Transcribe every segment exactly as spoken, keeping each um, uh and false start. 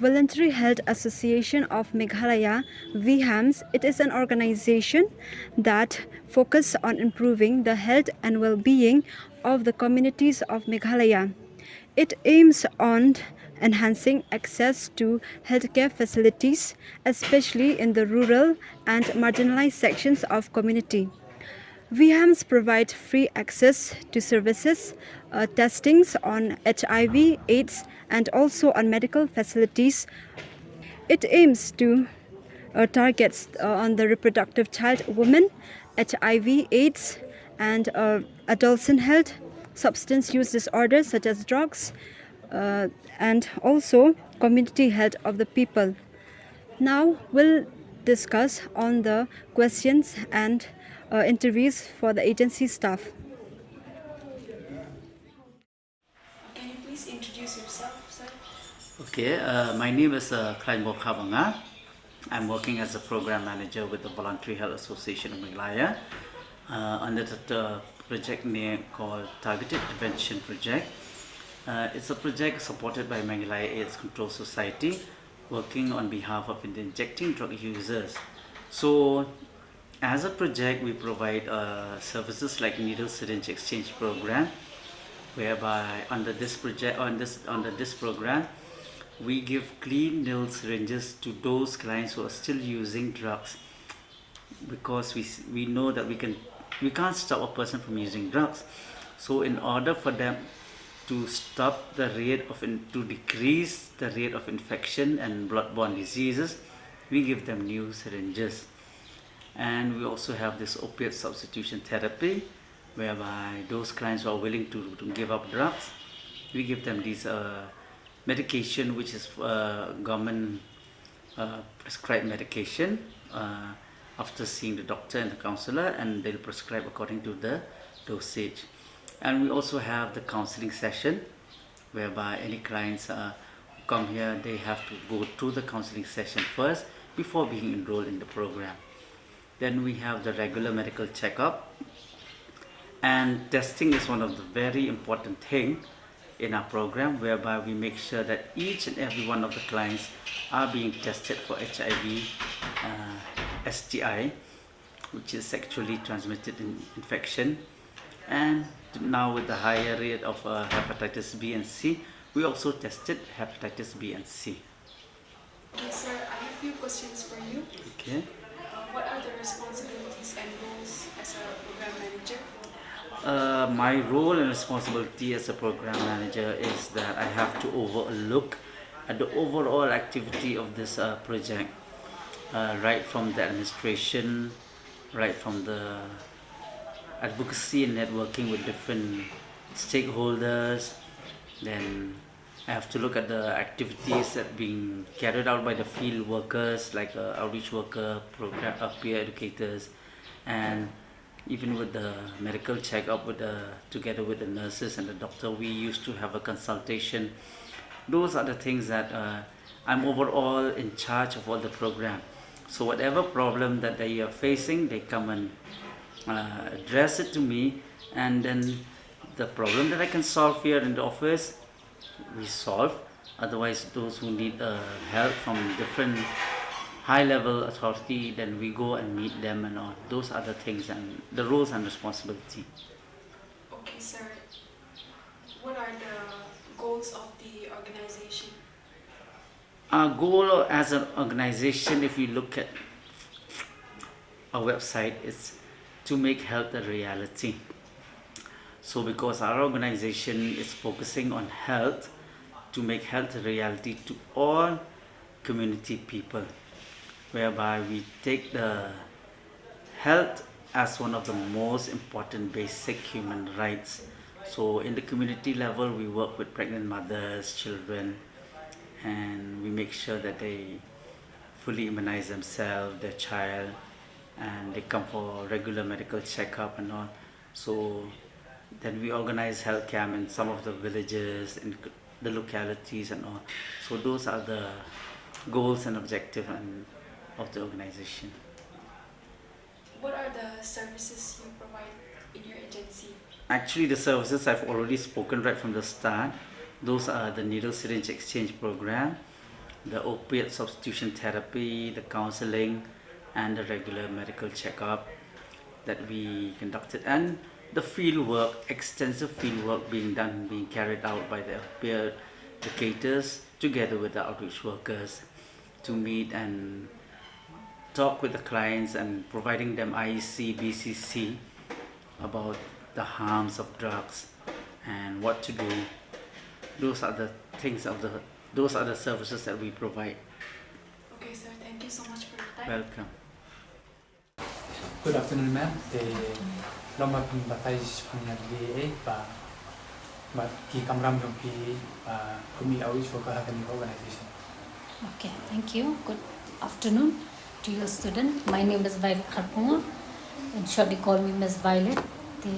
Voluntary Health Association of Meghalaya, V HAMS, it is an organization that focuses on improving the health and well-being of the communities of Meghalaya. It aims on enhancing access to healthcare facilities, especially in the rural and marginalized sections of community. V HAMS provide free access to services, uh, testings on H I V, AIDS, and also on medical facilities. It aims to uh, targets uh, on the reproductive child, women, H I V, AIDS, and uh, adolescent health, substance use disorders such as drugs, uh, and also community health of the people. Now we'll discuss on the questions and uh, interviews for the agency staff. Can you please introduce yourself, sir? Okay, uh, my name is uh, Khlainbor Khaphang. I'm working as a program manager with the Voluntary Health Association of Meghalaya uh, under the uh, project name called Targeted Prevention Project. Uh, it's a project supported by Meghalaya AIDS Control Society, working on behalf of injecting drug users. So, as a project, we provide uh, services like needle syringe exchange program, whereby under this project, on this under this program, we give clean needle syringes to those clients who are still using drugs, because we s- we know that we can we can't stop a person from using drugs. So in order for them to stop the rate of in, to decrease the rate of infection and bloodborne diseases, we give them new syringes. And we also have this opiate substitution therapy, whereby those clients who are willing to, to give up drugs, we give them this uh, medication, which is uh, government uh, prescribed medication uh, after seeing the doctor and the counselor, and they'll prescribe according to the dosage. And we also have the counseling session, whereby any clients uh, who come here, they have to go through the counseling session first before being enrolled in the program. Then we have the regular medical checkup. And testing is one of the very important thing in our program, whereby we make sure that each and every one of the clients are being tested for H I V, uh, S T I, which is sexually transmitted in- infection. And now with the higher rate of uh, hepatitis B and C, we also tested hepatitis B and C. Okay, sir, I have a few questions for you. Okay. Uh, what are the responsibilities and roles as a program manager? Uh, my role and responsibility as a program manager is that I have to overlook at the overall activity of this uh, project, uh, right from the administration, right from the advocacy and networking with different stakeholders, then I have to look at the activities that being carried out by the field workers, like uh, outreach worker, program, uh, peer educators, and even with the medical checkup with the together with the nurses and the doctor. We used to have a consultation. Those are the things that uh, I'm overall in charge of all the program. So whatever problem that they are facing, they come and uh, address it to me, and then the problem that I can solve here in the office, we solve. Otherwise, those who need uh, help from different high level authority, then we go and meet them and all. Those are the things and the roles and responsibility. Okay, sir. What are the goals of the organization? Our goal as an organization, if we look at our website, is to make health a reality. So because our organization is focusing on health, to make health a reality to all community people, whereby we take the health as one of the most important basic human rights. So in the community level, we work with pregnant mothers, children, and we make sure that they fully immunize themselves, their child, and they come for regular medical checkup and all. So then we organize health camp in some of the villages, in the localities and all. So those are the goals and objective and of the organization. What are the services you provide in your agency? Actually, the services I've already spoken right from the start. Those are the needle syringe exchange program, the opiate substitution therapy, the counseling, and the regular medical checkup that we conducted, and the field work, extensive field work being done, being carried out by the peer educators together with the outreach workers to meet and talk with the clients and providing them I E C, B C C about the harms of drugs and what to do. Those are the things of the those are the services that we provide. Okay, sir. Thank you so much for your time. Welcome. Good afternoon, ma'am. Te long ma phin batai shaphang na D A ba ba ki kamram jong phi ba kum i outreach worker ha kane ka organization. Okay, thank you. Good afternoon to your student. My name is Violet Kharkongor. In short, they call me Miss Violet. Te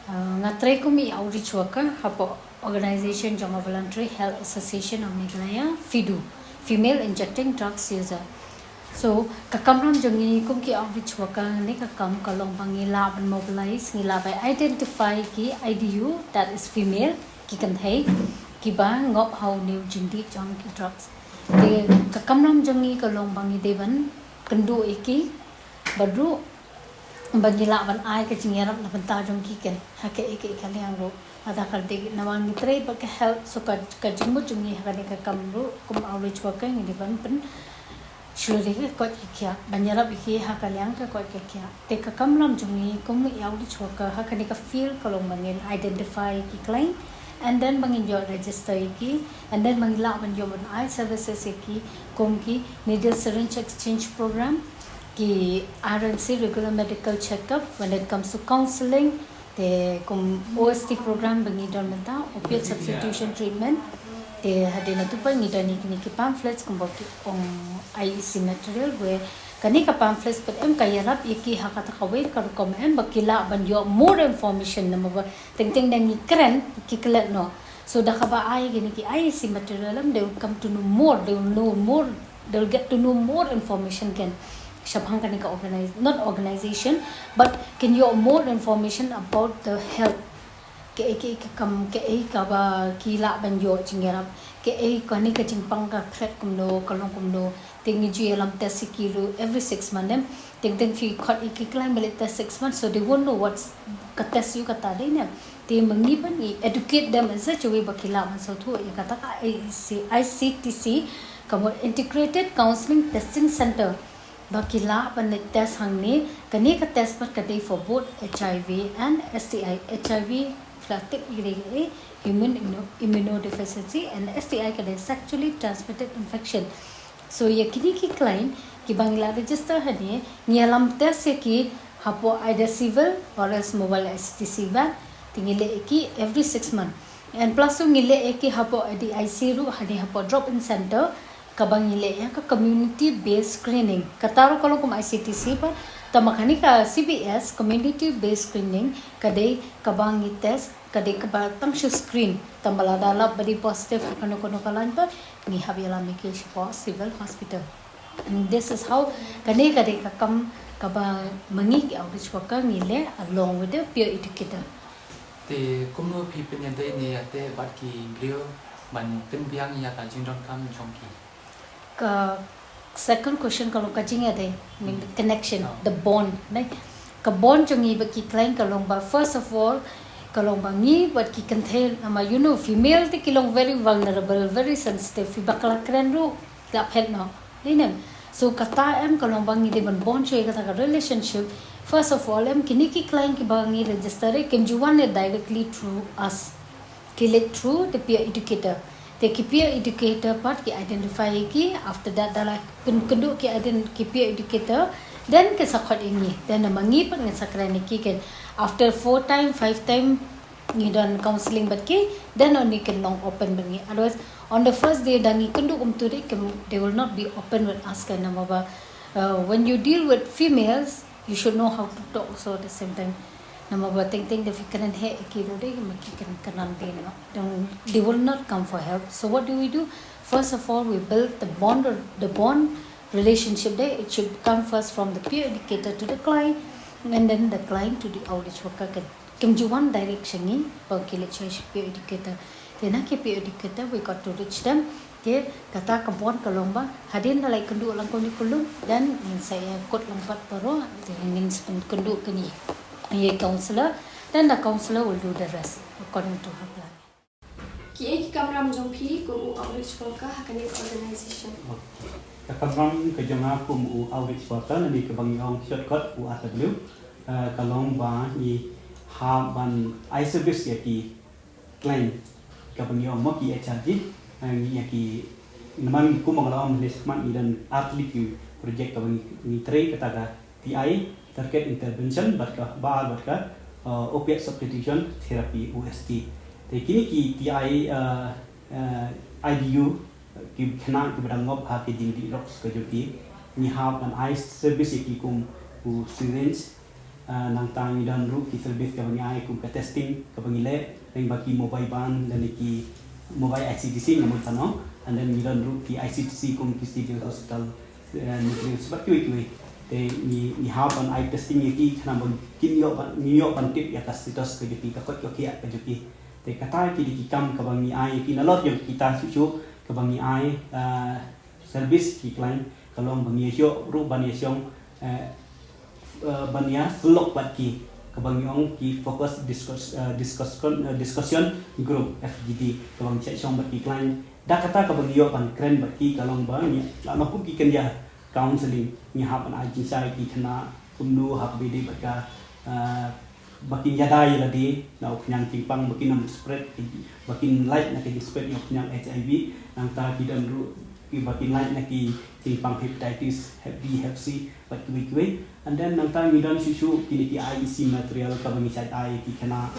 uh, nga trei kum i outreach worker hapoh organization jong a Voluntary Health Association of Meghalaya, FIDU, Female Injecting Drugs User. So ka kamram jong ngi kum ki outreach worker ne ka kam ka long ba ngi lah ban mobilize, ngi lah ban identify ki I D U, that is female, ki kynthei kiba ngop ha u new jingdih jong ki drugs. Te ka kamram jong ngi ka long ba ngi dei ban kynduh ïa ki bad ruh ba ngi lah ban ai ka jingïarap na bynta jong ki ken ha kaei kaei ka liang ruh. Lada ka dei namar ngi trei bad ka health, so ka ka jingmut jong ngi ha kane ka kam ruh kum outreach worker ngi dei ban pynshlur ïa ki ka koit ka khiah, ban ïarap ïa ki ha ka liang ka koit ka khiah. Te ka kamram jong ngi kum i outreach worker ha kane ka field ka long ba ngin identify ïa ki client, and then ba ngin ïoh register ïa ki, and then ba ngin lah ban ïoh ban ai services ïa ki kum ki needle syringe exchange program, ki R M C, regular medical checkup, when it comes to counseling, te kum O S T program ba ngi don mynta, opiate substitution treatment. Te hadien nangta pat ngi don ïa kine ki pamphlets kumba ki ong, I E C material, wei kane ka pamphlets pat em ka ïarap ïa ki ha kata kawei ka rukom em ba ki lah ban ïoh more information, namar ba teng teng da ngi kren ki klet noh. So da kaba ai kine ki I E C material em, they will come to know more, they will know more, they will get to know more information ken shaphang kane ka organize, not organization, but kin ïoh more information about the health. Kaei kaei ka kam, kaei kaba ki lah ban ïoh jingïarap, kaei kane ka jingpang ka threat kumno, ka long kumno. Te ngi ju ïalam test ïa ki ruh every six month em. Teng teng phi khot ïa ki khlaiñ ba leit test six months, so they won't know what ka test ïa kata dei ne. Te ma ngi ba ngi educate them in such a way ba ki lah ban sngewthuh ïa kata ka I C, I C T C, ka mut Integrated Counseling Testing Center, ba ki lah ban leit test hangne. Kane ka test pat ka dei for both H I V and S T I. H I V, phi la tip ïa ka, human immuno- immunodeficiency, and S T I ka dei sexually transmitted infection. So ïa kine ki client kiba ngi la register hangne, ngi ïalam test ïa ki hapoh either civil or else mobile I C T C van. Te ngi leh ïa ki every six month. And plus tu ngi leh ïa ki hapoh D I C ruh, hangne hapoh drop in center, kaba ngi leh ïa ka community based screening. Kata ruh ka long kum I C T C pat, tangba kane ka C B S, community based screening, ka dei kaba ngi test, ka dei kaba tang shu screen. Tangba lada lap ba dei positive ha kano kano ka laiñ pat, ngi hap ïalam ïa ki shapoh civil hospital. And this is how, kane ka dei ka kam kaba ma ngi ki outreach worker ngi leh along with the peer educator. Te kumno phi pynïadei ne ïateh bad ki briew ban pynbiang ïa ka jingdonkam jong ki? Ka second question ka long ka jingïadei, I mean, the connection, Oh. the bond, ne? Ka bond jong ngi bad ki client ka long ba, first of all, ka long ba ngi bad ki kynthei, namar you know, female te ki long very vulnerable, very sensitive, phi bakla kren ruh ki la phet noh, dei ne em? So kata em ka long ba ngi dei ban bond shuh ïa kata ka relationship. First of all em, kine ki client kiba ngi register ïa ki, kim ju wan leh directly through us. Ki leit through the peer educator. Te ki peer educator pat ki identify ïa ki, after that da la pynkynduh ki ident- ki peer educator, then ki sa khot ïa ngi. Then ma ngi pat ngin sa kren ïa ki ken. After four time, five time ngi don counseling bad ki, then only kin long open bad ngi. Otherwise on the first day da ngi kynduh kumtu de, kin- they will not be open with us ken, namar ba, uh, when you deal with females, you should know how to talk also at the same time. Namar ba teng teng da phi kren heh ïa ki ruh de, ma ki kan kren dien noh. Then they will not come for help. So what do we do? First of all, we build the bond, the bond relationship. They, it should come first from the peer educator to the client, and then the client to the outreach worker. Ka, ka ju wan direct sha ngi ba ki leit sha peer educator. Te na ki peer educator, we got to reach them. Te kata ka bond ka long ba hadien da la ïakynduh lang kumne kumne, then ngin sa ïakut lang pat baroh, te ngin sa pynkynduh ïa ki counselor, then the counselor will do the rest according to her plan. Kiei ki kamram jong phi kum u outreach worker ha kane ka organization? Okay. Ka kamram ka jong nga kum u outreach worker, lane kaba ngi ong shortcut u R W, eh, ka long ba ngi hap ban ai service ïa ki client, kaba ngi ong mo ki H R G, eh, ngi ïa ki, namar kum ba nga la ong mynne shakhmat, ngi don ar tylli ki project kaba ngi, ngi trei, kata ka T I, target intervention, bad ka, bad ka, uh, opiate substitution therapy, O S T. Te kine ki T I, uh, uh, I D U, ki khynnah kiba dang ngop ha ki jingdih drugs ka jong ki, ngi hap ban ai service ïa ki kum u syringe, uh, nangta ngi don ruh ki service kaba ngi ai kum ka testing kaba ngi leh, lyngba ki mobile van, lane ki mobile I C T C nga mut ban ong, and then ngi don ruh ki I C T C kum ki civil hospital, eh, nuclear, bad kiwei kiwei. Te ngi, ngi hap ban ai testing ïa ki, khnang ba kin ïoh ban, ngin ïoh ban tip ïa ka status ka jong ki, ka koit ka khiah ka jong ki. Te kata ki dei ki kam kaba ngi ai ïa ki, nalor jong kita shuh shuh kaba ngi ai, eh, service ki client, ka long ba ngi ïoh ruh ban ïa shong, eh, eh, ban ïa sylloh bad ki, kaba ngi ong ki focus discuss, eh, discussion, eh, discussion group, F G D, kaba ngi shah shong bad ki client. Da kata kaba ngi ïoh ban kren bad ki ka long ba ngi la, la kum ki kynja counseling, ngi hap ban ai jingshai ki khynnah kumno hap ban dei bad ka, eh, ba kin ïada ïa lade na u khñiang jingpang, ba kin ym spread, ba kin lait na ka jingspread ïa u khñiang H I V, nangta ki don ruh ki ba kin lait na ki jingpang hepatitis, hep B, hep C, bad kiwei kiwei. And then nangta ngi don shuh shuh kine ki I E C material kaba ngi shait ai ki khynnah,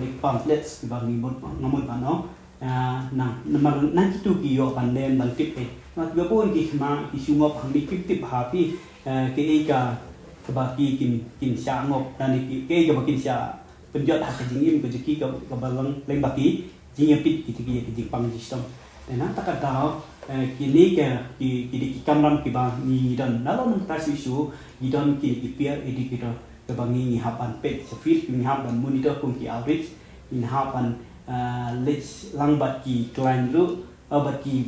like pamphlets kiba ngi mut, nga mut ban ong. Ah, nang, namar nang kitu ki ïoh ban lem ban tip eh. Namar kiba bun ki khynnah ki shu ngop hangne kim tip ha phi, eh, kaei ka, kaba ki kin, kin shah ngop, lane ki, kaei kaba kin shah pynjot ha ka jingim ka jong ki ka, kaba long lyngba ki jingïapeit kita ki ïa ka jingpang jingshitom. Te na kata ka daw, eh, kine ki, ki, ki dei ki kamram kiba ngi, ngi don. Nalor nangta shuh shuh ngi don kine ki peer educator, kaba ngi, ngi hap ban peit sha field, ngi hap ban monitor kum ki outreach, ngi hap ban, eh, leit lang bad ki client ruh, eh, bad ki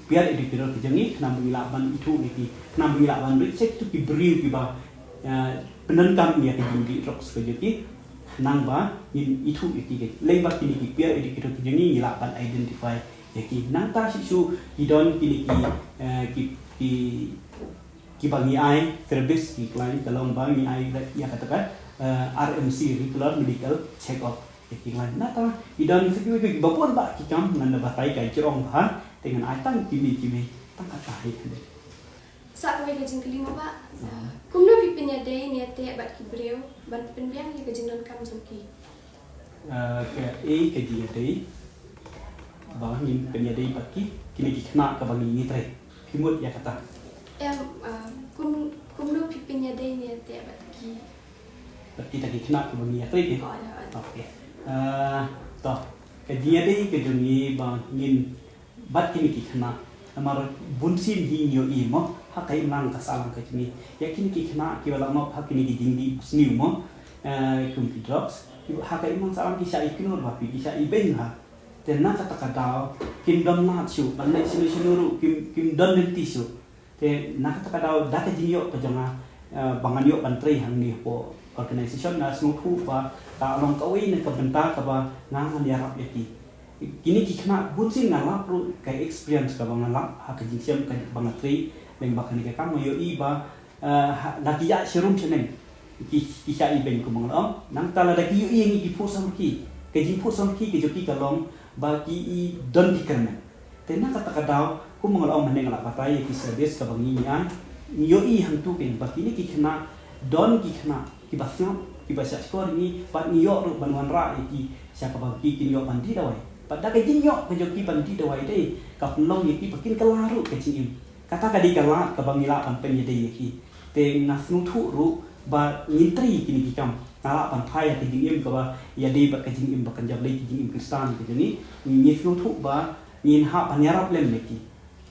peer educator ki jong ngi, khnang ba ngi lah ban ithuh ïa ki, khnang ba ngi lah ban reach ïa kitu ki briew kiba, eh, pyndonkam ïa ka jingdih drugs ka jong ki, khnang ba ngin ithuh ïa ki, lyngba kine ki peer educator ki jong ngi, ngi lah ban identify ïa ki. Nangta shuh shuh ngi don kine ki, eh, ki, ki, kiba ngi ai service ki client, ka long ba ngi ai ïa kata ka, eh, R M C, regular medical check up. Ïa ki client nangta, i don sa kiwei kiwei kiba bun bha ki kam, ngan da batai ka jrong bha, te ngan ai tang ki mei ki mei, tang kata hi hynrei. Sa kawei ka jingkylli mo bah. Hmm. Kumno phi pynïadei ne ïateh bad ki briew ban pynbiang ïa ka jingdonkam jong ki? Ah, kaei ka jingïadei ba ngin pynïadei bad ki, kine ki khynnah kaba ngi, ngi trei? Phi mut ïa kata? Em, ah, kum, kumno phi pynïadei ne ïateh bad ki Bad kita ki khynnah kiba ngi ïatrei ki. Oh, ïa, ïa. Okay. Ah, to. Ka jingïadei ka jong ngi ba ngin bad kine ki khynnah. Namar bunsien hi ngi ïohi mo, ha ka imlang ka sahlang ka jong ngi, ïa kine ki khynnah kiba la ngop ha kine ki jingdih sniew mo, eh, kum ki drugs, ha ka imlang sahlang ki shah ïakynnoh bha phi, ki shah ibeiñ bha. Te na kata ka daw kim don lad shuh ban leit shano shano ruh, kim, kim don lynti shuh. Te na kata ka daw, da ka jingïoh ka jong nga, eh, ba ngan ïoh ban trei hangne hapoh organization, nga sngewthuh ba ka long kawei na ka bynta kaba nga ngan ïarap ïa ki. Kine ki khynnah bunsien nga lap ruh ka experience kaba nga lap ha ka jingshem kaba nga trei lyngba kane ka kam, nga ïohi ba, eh, ha, la ki ïaid sharum shaneng, ki, ki shah ibeiñ kumba nga la ong. Nangta lada ki ïohi ïa ngi ki phuh samrkhie, ka jingphuh samrkhie ka jong ki ka long ba ki i don ki kyrmen. Te na kata ka daw, kumba nga la ong mynne, nga la batai ïa ki service kaba ngi, ngi ai. Ngi ïohi hangtu kein ba kine ki khynnah, don ki khynnah kiba sngap, kiba shah shkor ïa ngi, bad ngi ïoh ruh ban wanrah ïa ki sha kaba ki kin ïoh ban dih dawai. Bad da ka jingïoh ka jong ki ban dih dawai te ka pynlong ïa ki ba kin kylla ruh ka jingim. Kata ka dei ka lad kaba ngi lah ban pynïadei ïa ki. Te nga sngewthuh ruh ba ngin trei kine ki kam, nga lah ban phai ha ka jingim kaba ïadei bad ka jingim ba kynja Blei, ka jingim Khristan ka jong ngi. Ngi sngewthuh ba ngin hap ban ïarap lem ïa ki.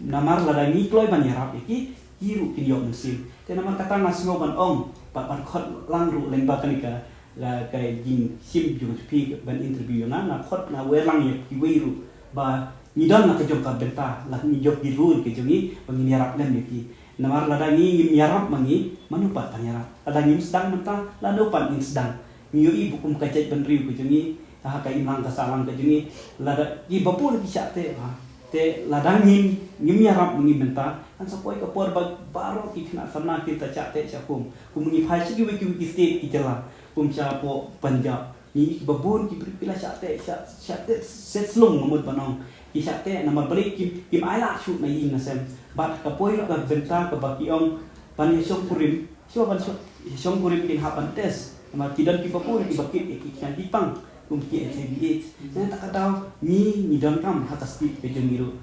Namar lada ngi kloi ban ïarap ïa ki, ki ruh kin ïoh mynsiem. Te namar kata nga sngew ban ong, bad ban khot lang ruh lyngba kane ka, la ka jingshim jong phi ban interview ïa nga, nga khot nga wer lang ïa kiwei ruh ba ngi don la ka jong ka bynta, la ngi jop ki rule ka jong ngi, ba ngin ïarap lem ïa ki. Namar lada ngi ngim ïarap ma ngi, mano pat ban ïarap. Lada ngim sdang mynta, lano pat ngin sdang. Ngi ïohi ba kum ka jaitbynriew ka jong ngi, ha ka imlang ka sahlang ka jong ngi, lada ki babun ki shah teh, ha. Te lada ngim, ngim ïarap ma ngi mynta, kan sa poi ka por ba baroh ki khynnah samla kin sa shah teh shah kum. Kum ngi phai sha kiwei kiwei ki state ki jylla, kum shapoh Punjab. Ngi babun ki briew ki la shah teh, shah, shah teh set slung, nga mut ban ong. Ki shah teh namar balei kim, kim ailad shuh na ïing na sem. Bad ka poi ruh ka bynta kaba ki ong ban ïa shongkurim, shuwa ban shong, shongkurim kin hap ban test. Namar ki don ki babun kiba kit ïa ki khnang ki pang, kum ki H I V AIDS. Nangta ka daw ngi, ngi donkam ha ka state ka jong ngi ruh.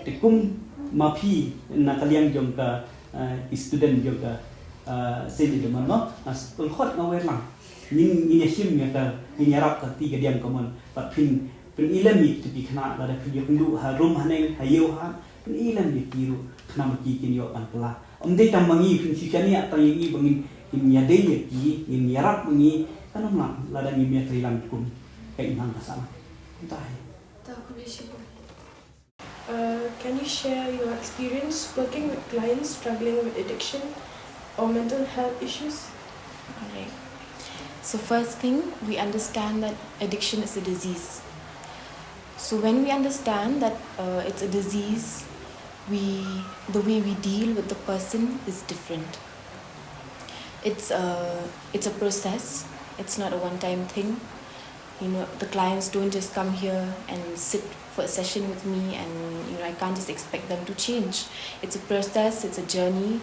Te kum ma phi na ka liang jong ka, eh, ki student jong ka, eh, Saint Edmund, no? Nga s-, nga khot nga wer lang. Ngin, ngin ïa shim ïa ka, ngin ïarap ka kti ka diang ka mon. Bad phin, phin pyni lem ïa kito ki khynnah, lada phin ïakynduh harum haneng, ha ïew ha, phin pyni lem ïa ki ruh, khnang ba ki kin ïoh ban kylla. Ym dei tang ma ngi, phin shu shaniah tang ïa ngi ba ngin, ngin ïadei ïa ki, ngin ïarap ma ngi, kan ym lah lada ngim ïatreilang kum ka imlang ka sahlang. Kumta hi. Thank you. Uh, can you share your experience working with clients struggling with addiction or mental health issues? Alright. So first thing, we understand that addiction is a disease. So when we understand that, uh, it's a disease, we, the way we deal with the person is different. It's a, it's a process. It's not a one-time thing. You know, the clients don't just come here and sit for a session with me, and, you know, I can't just expect them to change. It's a process, it's a journey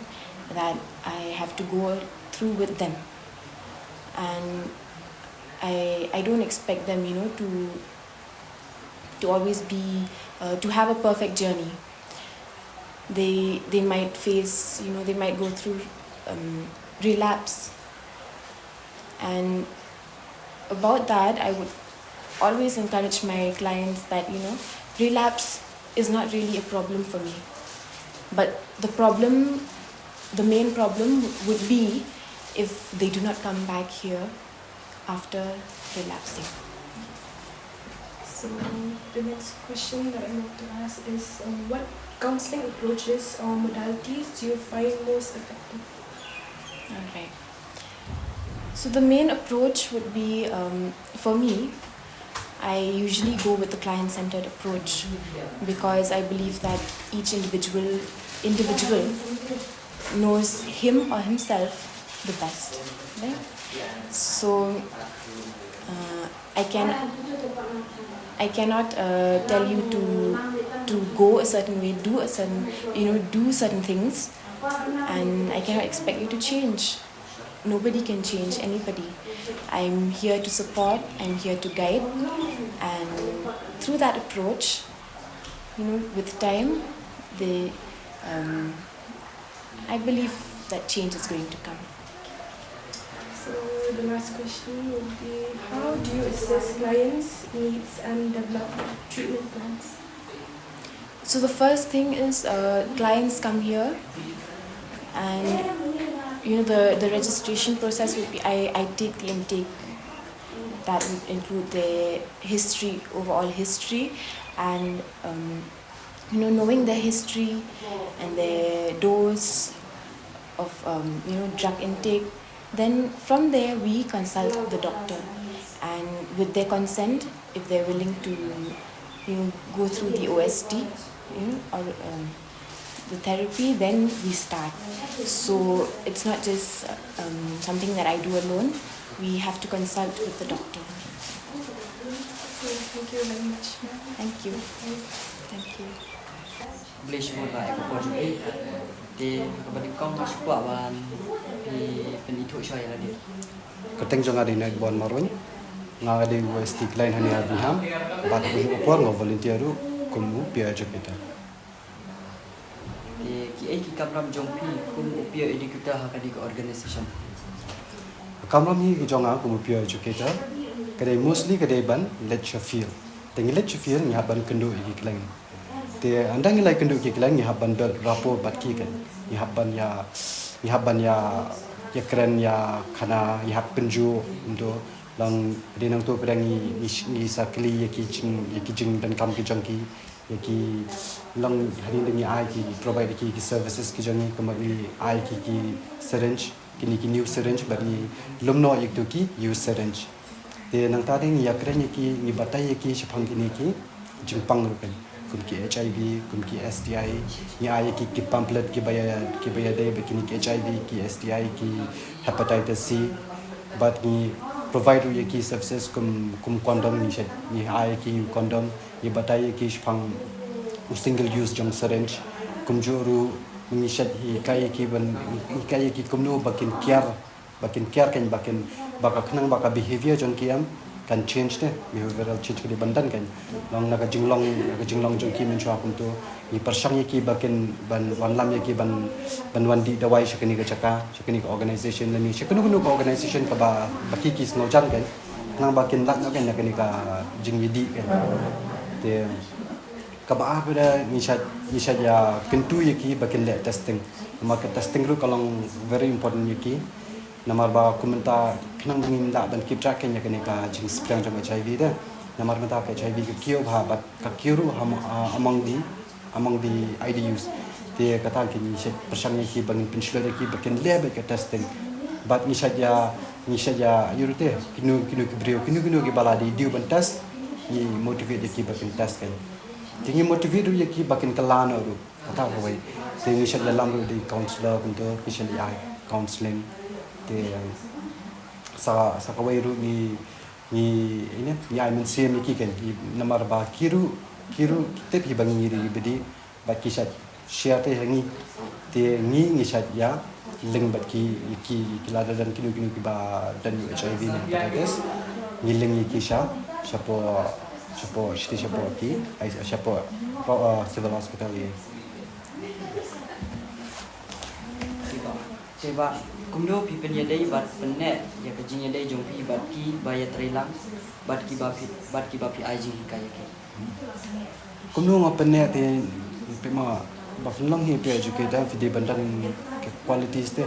that I have to go through with them. And I, I don't expect them, you know, to, to always be, uh, to have a perfect journey. They, they might face, you know, they might go through, um, relapse. And about that, I would always encourage my clients that, you know, relapse is not really a problem for me. But the problem, the main problem would be if they do not come back here after relapsing. So the next question that I want to ask is, uh, what counseling approaches or modalities do you find most effective? Alright. So the main approach would be, um, for me, I usually go with the client-centered approach because I believe that each individual, individual knows him or himself the best, right? So, uh, I can, I cannot, uh, tell you to, to go a certain way, do a certain, you know, do certain things, and I cannot expect you to change. Nobody can change anybody. I'm here to support, I'm here to guide, and through that approach, you know, with time, the, um, I believe that change is going to come. So the last question would be, how do you assess clients' needs and develop treatment plans? So the first thing is, uh, clients come here, and, you know, the, the registration process would be, I, I take the intake. That would include their history, overall history, and, um, you know, knowing their history and their dose of, um, you know, drug intake. Then from there, we consult the doctor, and with their consent, if they're willing to, you know, go through the O S T, you know, or, um, the therapy, then we start. So it's not just, um, something that I do alone. We have to consult with the doctor. Thank you very much, ma'am. Thank you. Thank you. Khublei shibun ba ïa ka por jong phi. Te ha kaba nyngkong nga sngewkwah ban phi pynithuh shuwa ïa lade. Kyrteng jong nga dei Nait Bon Marweiñ. Nga dei u S T client hangne ha Biham. Bad ha kaba nyngkong por nga volunteer ruh kum u peer educator. Te kiei ki kamram jong phi kum u peer educator ha kane ka organization? Kamram hi ki jong nga kum u peer educator ka dei mostly ka dei ban leit sha field. Te ngi leit sha field ngi hap ban kynduh ïa ki client. Te ynda ngi la ïakynduh ki klan, ngi hap ban build rapport bad ki kan. Ngi hap ban ïa, ngi hap ban ïa, ïakren ïa khana, ngi hap pynjuh, kumto. Long hadien nangto pat ngi, ngi, ngi sa kylli ïa ki jing, ïa ki jingdonkam ki jong ki, ïa ki long hadien ngi ai ki, provide ki, ki services ki jong ngi, kumba ngi ai ki, ki syringe, kine ki new syringe, bad ngi lum noh ïa kito ki used syringe. Te nangta te ngi ïakren ïa ki, ngi batai ïa ki shaphang kine ki jingpang ruh kan. Kum ki H I V, kum ki S T I, ngi ai ïa ki, ki pamphlet kiba ïa, kiba ïadei bad kine ki H I V, ki S T I, ki hepatitis C. Bad ngi provide ruh ïa ki services kum, kum condom, ngi shet, ngi ai ïa ki condom, ngi batai ïa ki shaphang u single use jong syringe. Kumjuh ruh ngi shet hikai ïa ki ban, hikai ïa ki kumno ba kin care, ba kin care kan, ba kin, ba ka khnang ba ka behavior jong ki em kan change te, behavioral change ka dei ban don kan. Long na ka jinglong, na ka jinglong jong ki mynshuwa kumto. Ngi pyrshang ïa ki ba kin ban wanlam ïa ki ban, ban wan dih dawai sha kane ka jaka, sha kane ka organization lane sha kano kano ka organization kaba, ba ki, ki sngewjan kan. Khnang ba kin lait noh kan na kane ka jingïadih kan. Te kaba ar pat ngi shait, ngi shait ïa kyntu ïa ki ba kin leh testing. Namar ka testing ruh ka long very important ïa ki. Namar ba kum mynta khnang ba ngim lah ban keep track kan ïa kane ka jingspang jong H I V te. Namar mynta ka H I V ka kiew bha bad ka kiew ruh ha, ah, among the, among the I D Us. Te kata ngi shait pyrshang ïa ki ba ngin pynshlur ïa ki ba kin leh beit ka testing. Bad ngi shait ïa, ngi shait ïa ïa ruh te kino, kino ki briew, kino, kino kiba la dei dei ban test, ngi motivate ïa ki ba kin test kan. Te ngi motivate ruh ïa ki ba kin kylla noh ruh. Kata kawei. Te ngi shait ïalam ruh da ki counselor kumto, ngi shait ïa ai counseling. Te sa, sa kawei ruh ngi, ngi, ine, ngi ai mynsiem ïa ki kan. Ngi, namar ba ki ruh, ki ruh ki tip hi ba ngi ri bad ki, bad ki shait share te ha ngi. Te ngi, ngi shait ïa link bad ki, ki, ki lada don kino kino kiba don ïa u H I V ne hepatitis. Ngi link ïa ki sha, shapoh, shapoh, shiti shapoh ki, ai, shapoh, uh, civil hospital ïa. Te ba, kumno phi pynïadei bad pynneh ïa ka jingïadei jong phi bad kiba ïatreilang, bad kiba phi, bad kiba phi ai jinghikai ïa ki? Kumno nga pynneh te, phi ma, ba phin long hi phi educator, phi dei ban don ki qualities te.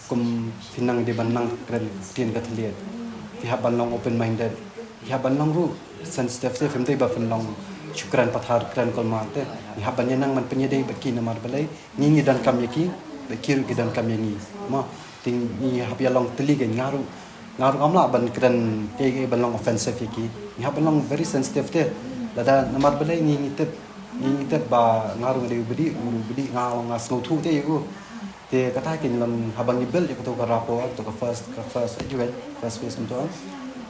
Kum phi nang dei ban nang kren ktien ka thylliej. Phi hap ban long open minded. Phi hap ban long ruh sensitive te, phim dei ba phin long shu kren pathar, kren kulmar te. Phi hap ban ïa nang ban pynïadei bad ki namar balei ngi ngi donkam ïa ki, bad ki ruh ki donkam ïa ngi. Mo, te ngi hap ïa long tylli kan, nga ruh, nga ruh ngam lah ban kren kaei kaei ban long offensive ïa ki. Ngi hap ban long very sensitive te. Lada namar balei ngi ngi tip, ngi ngi tip ba nga ruh nga dei u bri, u bri nga, nga sngewthuh te ïa u. Te kata kin long haba ngi build ïa kato ka rapport, to ka first, ka first, ïa, first phase kumto.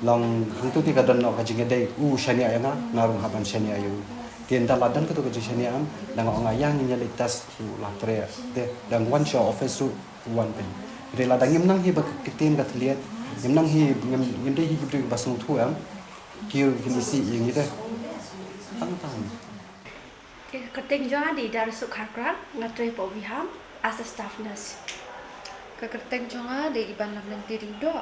Long hangto te ka don noh ka jingïadei, u shaniah ïa nga, nga ruh hap ban shaniah ïa u. Te ynda la don kato ka jingshaniah, ynda nga ong ïa ngin ïa leit test ruh la treh. Te dang wan sha office ruh wan pyn. Te lada ngim nang hi bad ka ktien ka thylliej, ngim nang hi, ngim, ngim dei hi ki briew ba sngewthuh em, ki ruh kin isih ïa ngi te. Tang tang. Te ka kyrteng jong nga dei Darsuk Kharkrak, nga trei hapoh Wiham as a staff nurse. Ka kyrteng jong nga dei Ibanlamlengte Diengdoh,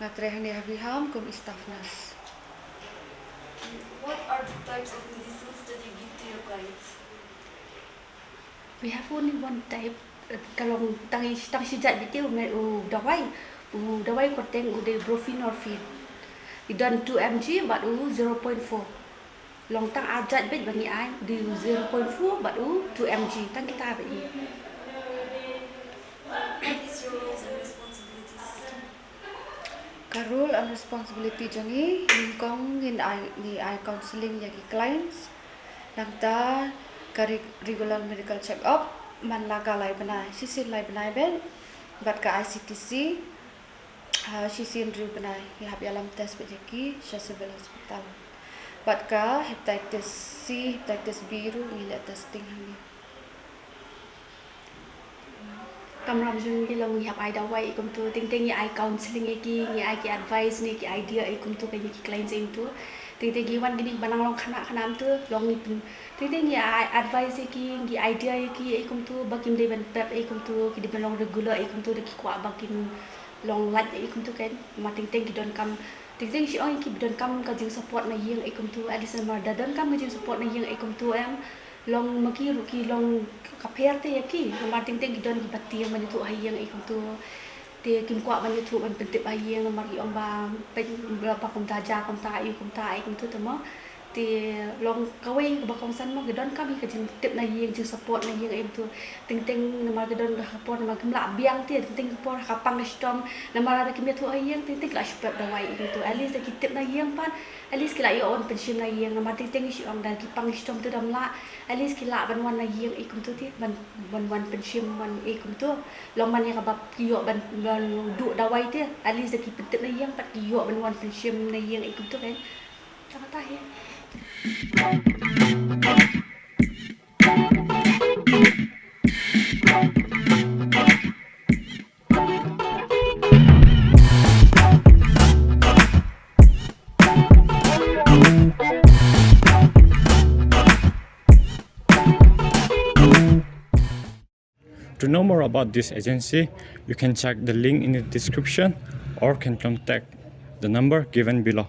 nga trei hangne ha Wiham kum i staff nurse. What are the types of medicines that you give to your clients? We have only one type, eh, ka long tang, tang shi jait beit te u me-, u dawai, u dawai kyrteng u dei buprenorphine. I don two M G bad u zero point four. Long tang ar jait beit ba ngi ai, u dei u zero point four bad u two M G, tang kita beit. What is your roles and responsibilities? Ka role and responsibility jong ngi, nyngkong ngin ai, ngi ai counseling ïa ki clients. Nangta ka re-, regular medical check up man la ka lai bnai, shisien lai bnai beit. Bad ka I C T C, ah, shisien hynriew bnai, ngi hap ïalam test beit ïa ki sha civil hospital. Bad ka hepatitis C, hepatitis B ruh ngi leh testing hangne. Kamram jong ngi long ngi hap ai dawai ïa kumto, teng teng ngi ai counseling ïa ki, ngi ai ki advice ne ki idea ïa kumto, ka ïa ki clients ïa kumto. Teng teng ki wan kine ba nang long khynnah khynnah kumto, long ngi pyn, teng teng ngi ai advice ïa ki, ngi idea ïa ki ïa kumto, ba kim dei ban pep ïa kumto, ki dei ban long regular ïa kumto, da ki kwah ba kin long lait ïa kumto kan, ma teng teng ki donkam, teng teng shi ong ïa ki ba donkam ka jingsupport na ïing ïa kumto, at least namar da donkam ka jingsupport na ïing ïa kumto em. Long ma ki ruh ki long ka pher te ïa ki, namar teng teng ki don kiba tieng ban ïathuh ha ïing ei kumtu. Te kim kwah ban ïathuh ban pyntip ha ïing namar ki ong ba pyn, ba kumta ja kumta ei kumta ei kumtu te mo. Te long kawei kaba kongsan mo, ki donkam ïa ka jingtip na ïing, jingsupport na ïing ei kumtu. Teng teng namar ki don ka por namar kim lah biang te, teng teng ka por ha ka pang ka shitom namar lada kim ïathuh ha ïing teng teng ki lah shu pep dawai ei kumtu. At least da ki tip na ïing pat, at least ki lah ïoh wan pynshim na ïing namar teng teng shu ong da ki pang shitom te dam lah. At least ki lah ban wan na ïing ei kumtu te, ban, ban wan pynshim wan ei kumtu. Long man ïa kaba ki ïoh ban, ban duh dawai te, at least da ki pyntip na ïing pat ki ïoh ban wan pynshim na ïing ei kumtu kan. Tang kata hi. To know more about this agency, you can check the link in the description or can contact the number given below.